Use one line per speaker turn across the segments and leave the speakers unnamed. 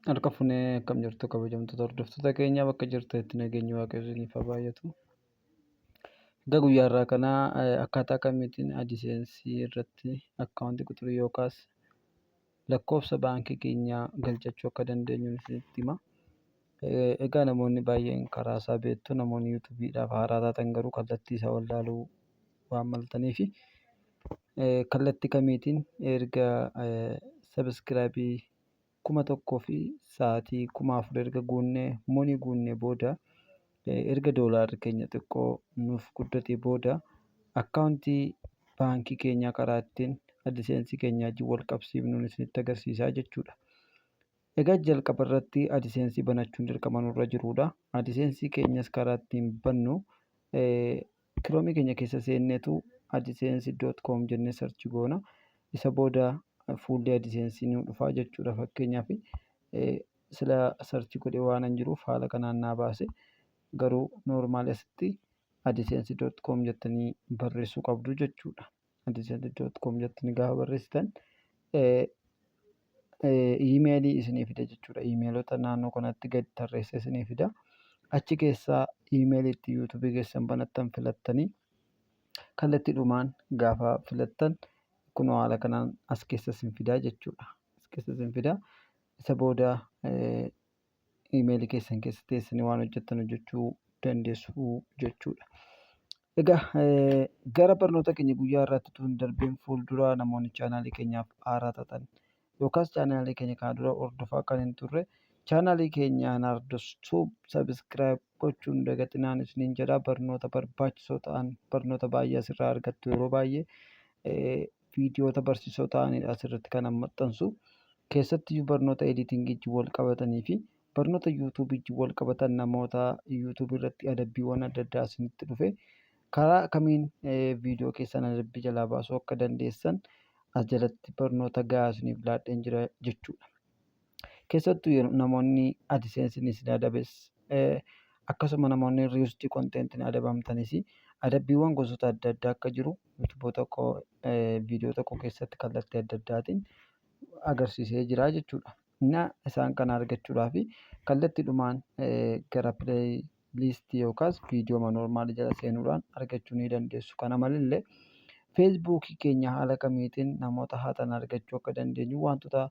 Harka fuunee akkam jirtu kabajamtoota hordoftoota keenyaa bakka jirtanitti nageenyi Waaqayyoo isiniif haa baay'atu. Egaa guyyaa har'aa kana akkaataa kamiitiin AdSense irratti akkaawuntii quxurii yookaas lakkoofsa baankii keenyaa galchachuu akka dandeenyu isinitti hima. Egaa namoonni baay'een karaa isaa beektu, namoonni yuutuubiidhaaf haaraa taatan garuu kallattii isaa wallaaluu waan maltaniifi kallattii kamiitiin erga sabiskiraabii 1000 fi sa'aatii 4000 erga guunnee monii guunnee booda, erga doolaarri keenya xiqqoo nuuf guddatee booda, akkaawuntii baankii keenyaa karaa ittiin AdSense keenya wajjin wal qabsiifnuun isinitti agarsiisaa jechuudha. Egaa jalqaba irratti AdSense banachuun dirqama nurra jirudha. AdSense keenyas karaa ittiin bannu kiroomii keenya keessa seenneetu adsense.com jennee search goona. Isa booda fuulli AdSense nu dhufaa jechuudha. Fakkeenyaaf, sila search godhee waan hin jiruuf haala kanaan naa baase, garuu normal asitti adsense.com jettanii barreessuu qabdu jechuudha. adsense.com jettanii gaafa barreessitan iimeelii isinii fida jechuudha. Iimeelota naannoo kanatti gadi tarreessee isinii fida. Achi keessaa iimeelii itti yuutuubii keessan banattan filattanii, kallattiidhumaan gaafa filattan kunoo haala kanaan as keessa isin fidaa jechuudha. As keessa isin fidaa. Isa booda iimeelii keessan keessa teessanii waan hojjettan hojjechuu dandeessu jechuudha. Egaa gara barnoota keenya guyyaa har'aatti utuu hin darbiin fuuldura, namoonni chaanaalii keenyaaf haaraa taatan yookaas chaanaalii keenya kana dura hordofaa kan hin turre, chaanaalii keenya Naardos Tube subscribe gochuun dagatinaan isiniin jedha. Barnoota barbaachisoo ta'an, barnoota baay'ee asirraa argattu. Yeroo baay'ee viidiyoota barsiisoo ta'anidha asirratti kan maxxansu. Keessattiyyuu barnoota editingii wajjin wal qabatanii fi barnoota yuutuubii wajjin wal qabatan, namoota yuutuubii irratti adabbiiwwan adda addaa isinitti dhufe karaa kamiin viidiyoo keessan adabbii jalaa baasuu akka dandeessan as jalatti barnoota gahaa isiniif laadheen jira jechuudha. Keessattuu namoonni AdSense isin adabes, akkasuma namoonni reused contentiin adabamtanis, adabbiiwwan gosoota adda addaa akka jiru yuutuuboota koo viidiyoo tokko keessatti kallattii adda addaatiin agarsiisee jira jechuudha. Innaa isaan kana argachuudhaaf kallattiidhumaan gara playlist yookaas viidiyoo normal jala seenuudhaan argachuu ni dandeessu. Kana malallee feesbuukii keenya haala kamiitiin namoota hatan argachuu akka dandeenyu, wantoota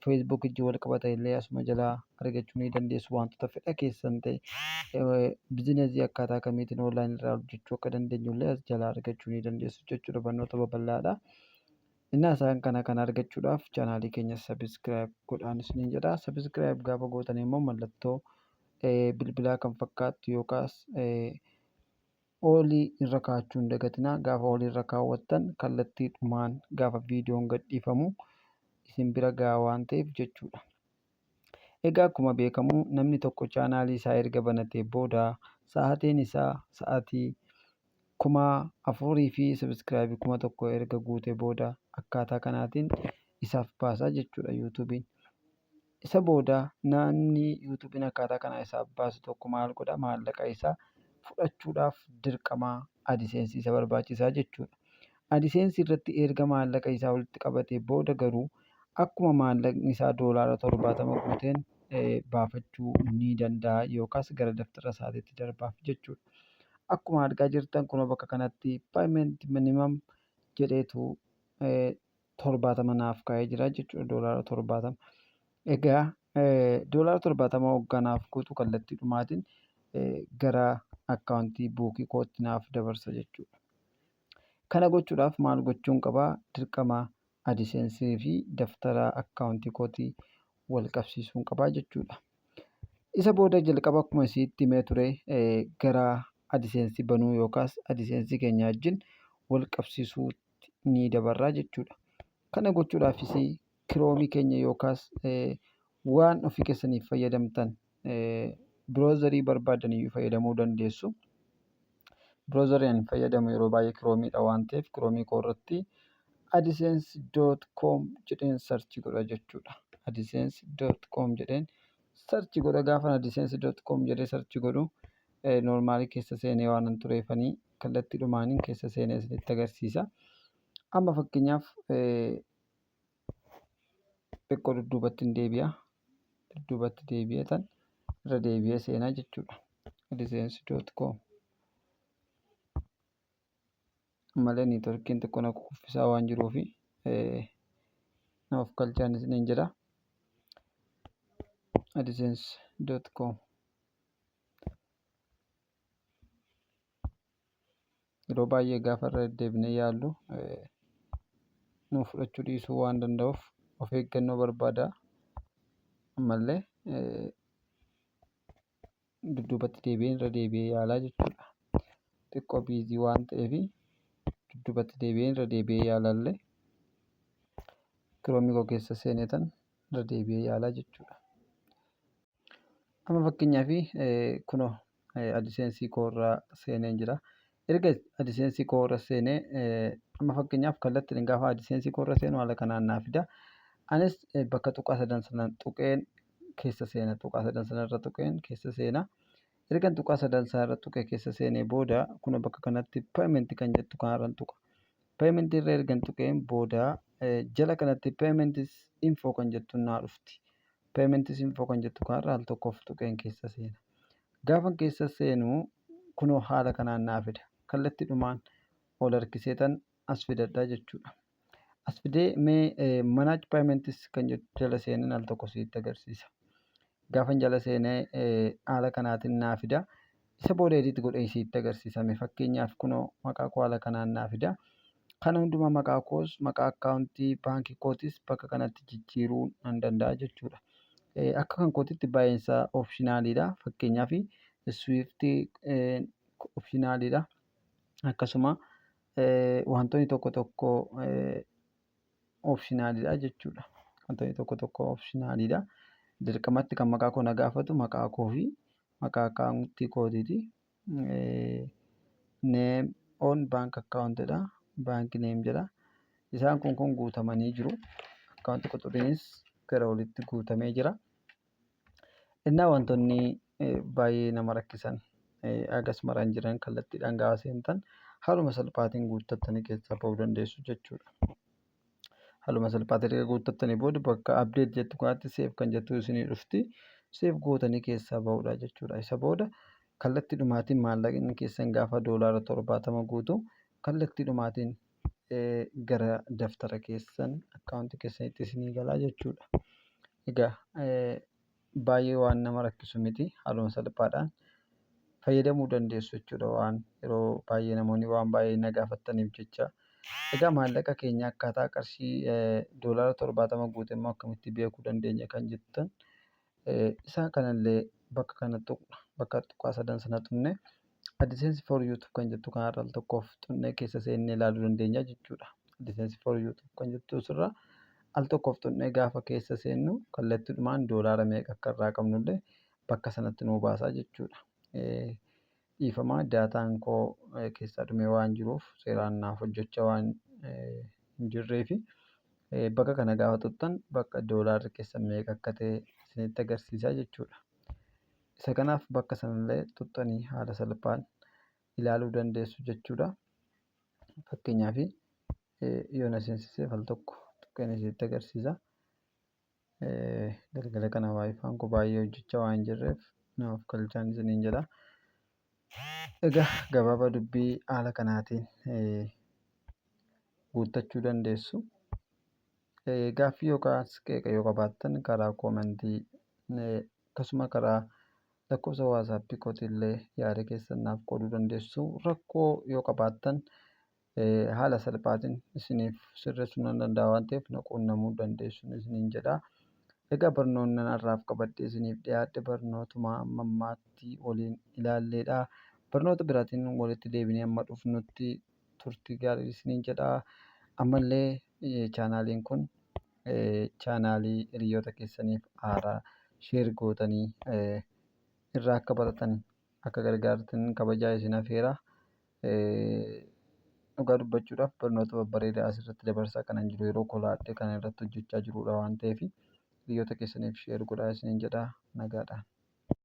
feesbuukii wajjin wal qabatan illee asuma jalaa argachuu ni dandeessu. Wantoota fedha keessan ta'e, bizineesii akkaataa kamiitiin online irraa hojjechuu akka dandeenyu illee as jalaa argachuu ni dandeessu jechuudha. Barnoota babal'aadha. Innaa isaan kana kan argachuudhaaf chaanaalii keenya subscribe godhaan isiniin jedha. Subscribe gaafa gootan immoo mallattoo bilbilaa kan fakkaattu yookaas all irra kaa'achuu hin dagatinaa. Gaafa all irra kaawwattan kallattiidhumaan gaafa viidiyoon gadhiifamu isin bira gahaa waan ta'eef jechuudha. Egaa akkuma beekamu namni tokko chaanaalii isaa erga banatee booda sa'aatiin isaa sa'aatii 4000 fi sabiskiraayibii 1000 erga guutee booda akkaataa kanaatiin isaaf baasaa jechuudha yuutuubiin. Isa booda namni yuutuubiin akkaataa kanaa isaaf baasu tokko maal godha? Maallaqa isaa fudhachuudhaaf dirqama AdSense isa barbaachisaa jechuudha. AdSense irratti erga maallaqa isaa walitti qabatee booda garuu akkuma maallaqni isaa doolaara 70 guuteen baafachuu ni danda'a yookaas gara daftara isaatiitti darbaaf jechuudha. Akkuma argaa jirtan kunoo bakka kanatti payment minimum jedheetu 70 naaf kaa'ee jira jechuudha, doolaara 70. Egaa doolaara 70 hoggaa naaf guutu kallattii dhumaatiin gara akkaawuntii buukii kootti naaf dabarsa jechuudha. Kana gochuudhaaf maal gochuun qabaa? Dirqama AdSense fi daftara akkaawuntii kootii wal qabsiisuun qabaa jechuudha. Isa booda jalqaba akkuma isitti himee ture gara AdSense banuu yookaas AdSense keenya wajjin wal qabsiisuutti ni dabarraa jechuudha. Kana gochuudhaafis kiroomii keenya yookaas waan ofii keessaniif fayyadamtan, browserii barbaadan iyyuu fayyadamuu dandeessu. Browserii ani fayyadamu yeroo baay'ee kiroomiidha waan ta'eef, kiroomii koo irratti adsense.com jedheen search godha jechuudha. adsense.com jedheen search godha. Gaafa adsense.com jedhee search godhu normal keessa seenee waan an tureefanii kallattii dhumaaniin keessa seenee isinitti agarsiisa. Amma fakkeenyaaf xiqqoo dudduubatti hin deebi'a. Dudduubatti deebi'eetan irra deebi'ee seenaa jechuudha. AdSense.com. Malee networkiin xiqqoo na kuffisaa waan jiruufi na of galchaan isiniin jedha. AdSense.com. Yeroo baay'ee gaafa irra deddeebinee yaallu nu fudhachuu dhiisuu waan danda'uuf of eeggannoo barbaada. Ammallee dudduubatti deebi'ee irra deebi'ee yaalaa jechuudha. Xiqqoo busy waan ta'eef dudduubatti deebi'ee irra deebi'ee yaalallee Chrome koo keessa seeneetan irra deebi'ee yaalaa jechuudha. Amma fakkeenyaaf kunoo AdSense koo irra seeneen jira. Erga AdSense koo irra seenee, amma fakkeenyaaf kallattiin gaafa AdSense koo irra seenu haala kanaan naa fida. Anis bakka tuqaa sadan sana tuqeen keessa seena. Tuqaa sadan sana irra tuqeen keessa seena. Erga tuqaa sadan sana irra tuqee keessa seenee booda, kunoo bakka kanatti payment kan jettu kanarra tuqa. Payment irra ergan tuqeen booda, jala kanatti payment info kan jettu naa dhufti. Payment info kan jettu kanarra al tokkoof tuqeen keessa seena. Gaafan keessa seenu kunoo haala kanaan naa fida. Kallattiidhumaan ol harkiseetan as fidadhaa jechuudha. As fidee mee manage payments kan jettu jala seeneen al tokko sitti agarsiisa. Gaafan jala seenee haala kanaatiin naa fida. Isa booda edit godhee sitti agarsiisame. Fakkeenyaaf kunoo maqaa koo haala kanaan naa fida. Kana hundumaa maqaa koos, maqaa akkaawuntii baankii kootis bakka kanatti jijjiiruu nan danda'a jechuudha. Akka kan kootitti baay'een isaa optionaliidha. Fakkeenyaaf SWIFT optionaliidha. Akkasuma wantoonni tokko tokko optionaliidha jechuudha. Wantoonni tokko tokko optionaliidha. Dirqamatti kan maqaa koo na gaafatu maqaa koo fi maqaa akkaawuntii kootiiti. Name on bank account jedha. Bank name jedha. Isaan kun guutamanii jiru. Akkaawuntii quxuriinis gara olitti guutamee jira. Innaa wantoonni baay'ee nama rakkisan hagas maraan jiran, kallattiidhaan gaafa seentan haaluma salphaatiin guuttattanii keessaa ba'uu dandeessu jechuudha. Haaluma salphaatiin erga guuttattanii booda, bakka update jettu kanatti save kan jettu isinii dhufti. Save gootanii keessaa ba'uudha jechuudha. Isa booda kallattii dhumaatiin maallaqni keessan gaafa $70 guutu, kallattii dhumaatiin gara daftara keessan akkaawuntii keessanitti isinii galaa jechuudha. Egaa baay'ee waan nama rakkisu miti, haaluma salphaadhaan fayyadamuu dandeessu jechuudha, waan yeroo baay'ee namoonni waan baay'ee na gaafataniif jecha. Egaa maallaqa keenya akkaataa qarshii $70 guute immoo akkamitti beekuu dandeenya kan jettan, isa kanallee bakka kana tuqna. Bakka tuqaa sadan sana tuqne, AdSense for YouTube kan jettu kanarra al tokkoof tuqnee keessa seennee ilaaluu dandeenya jechuudha. AdSense for YouTube kan jettu asirra al tokkoof tuqnee gaafa keessa seennu, kallattiidhumaan doolaara meeqa akka irraa qabnullee bakka sanatti nuu baasaa jechuudha. Dhiifama, daataan koo keessaa dhumee waan jiruuf seeraan naaf hojjechaa waan hin jirreefi, bakka kana gaafa tuqxan bakka doolaarri keessan meeqa akka ta'e isinitti agarsiisaa jechuudha. Isa kanaaf bakka sanallee tuqxanii haala salphaan ilaaluu dandeessu jechuudha. Fakkeenyaaf yoo na seensiseef al tokko tuqeen isinitti agarsiisa. Galgala kana WiFi'n koo baay'ee hojjechaa waan hin jirreef naaf galchaan isiniin jedha. Egaa gabaabaa dubbii haala kanaatiin guuttachuu dandeessu. Gaaffii yookaan qeeqa yoo qabaattan, karaa commentii akkasuma karaa lakkoofsa WhatsAppii kootiillee yaada keessan naaf qooduu dandeessu. Rakkoo yoo qabaattan haala salphaatiin isiniif sirreessuu nan danda'a waan ta'eef, na quunnamuu dandeessu isiniin jedha. Egaa barnoonni har'aaf qabadhee isiniif dhiyaadhe barnootuma amma ammaatti waliin ilaalleedha. Barnoota biraatiin walitti deebinee amma dhufnutti turtii gaarii isiniin jedha. Ammallee channeliin kun channelii hiriyoota keessaniif haaraa share gootanii irraa akka baratan akka gargaartan kabajaa isin afeera. Dhugaa dubbachuudhaaf barnoota babbareedaa asirratti dabarsaa kanan jiru, yeroo kolaadhee kan irratti hojjechaa jirudha waan ta'eef, hiriyoota keessaniif share godhaa isiniin jedha, nagaadhaan.